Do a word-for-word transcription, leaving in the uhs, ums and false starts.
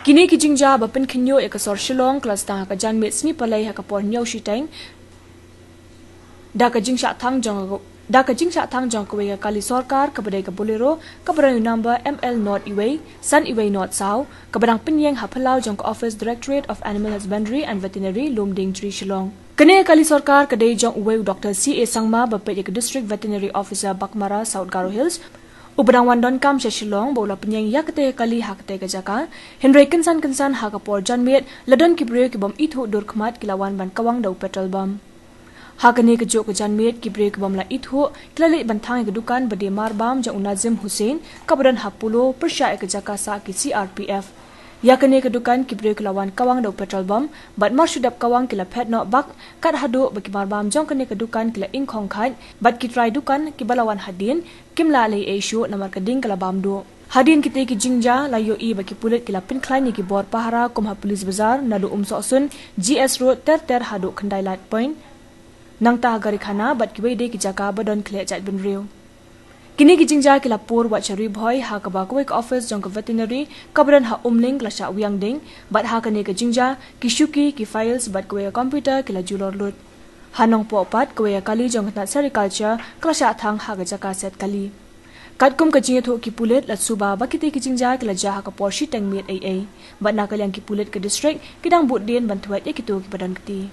Kine ki jingjia ba pynkhynñiuh ïa ka sor Shillong ka la sdang ha ka janmiet sngi Palei ha ka por hynñiew shiteng da ka jingshah thang jong da ka jingshah thang jong kawei ka kali sorkar kaba dei ka Bolero kaba don ïa u number M L not iwei san iwei not saw, kaba dang pynïeng ha phyllaw jong ka Office Directorate of Animal Husbandry and Veterinary, Lumdiengjri, Shillong. Kane ka kali sorkar ka dei jong uwei u Doctor C A Sangma ba peit ïa ka District Veterinary Officer, Baghmara, South Garo Hills, uba dang wan donkam sha Shillong ba u la pynïeng ïa katei ka kali ha katei ka jaka. Hynrei kynsan kynsan ha ka por janmiet la don ki briew ki bym ithuh dur khmat ki la wan ban kawang da u petrol bomb. Ha kane kajuh ka janmiet ki briew ki bym la ithuh ki la leit ban thang ïa ka dukan ba die marbam jong u Nazim Hussain kaba don ha Polo pyrshah ïa ka jaka sah ki C R P F. Ïa kane ka dukan ki briew ki la wan kawang da u petrol bomb bad mar shu dep kawang ki la phet noh bak kat haduh ba ki marbam jong kane ka dukan ki la ingkhong khait bad ki trai dukan kiba la wan hadien kim lah leh ei shuh namar ka ding ka la bam duh. Hadien kitei ki jingjia la ïohi ba ki pulit ki la pynkhlaiñ ïa ki bor pahara kum ha Police Bazar naduh Umsohsun, G S Road ter ter haduh Khyndai Light Point, nangta ha Garikhana bad kiwei de ki jaka ba don khleh jaitbynriew. Kine ki jingjia ki la pur wat sha Ri Bhoi ha kaba kawei ka office jong ka veterinary kaba don ha Umling ka la shah wiang ding bad ha kane ka jingjia ki shuki, ki files bad kawei ka computer ki la julor lut. Ha Nongpoh pat kawei ka kali jong ka tnat sericulture ka la shah thang ha ka jaka set kali. Katkum ka jingïathuh ki pulit la suba ba kitei ki jingjia ki la jia ha ka por shiteng miet ei ei bad na ka liang ki pulit ka district ki dang bud dien ban thwet ïa kito kiba don kti.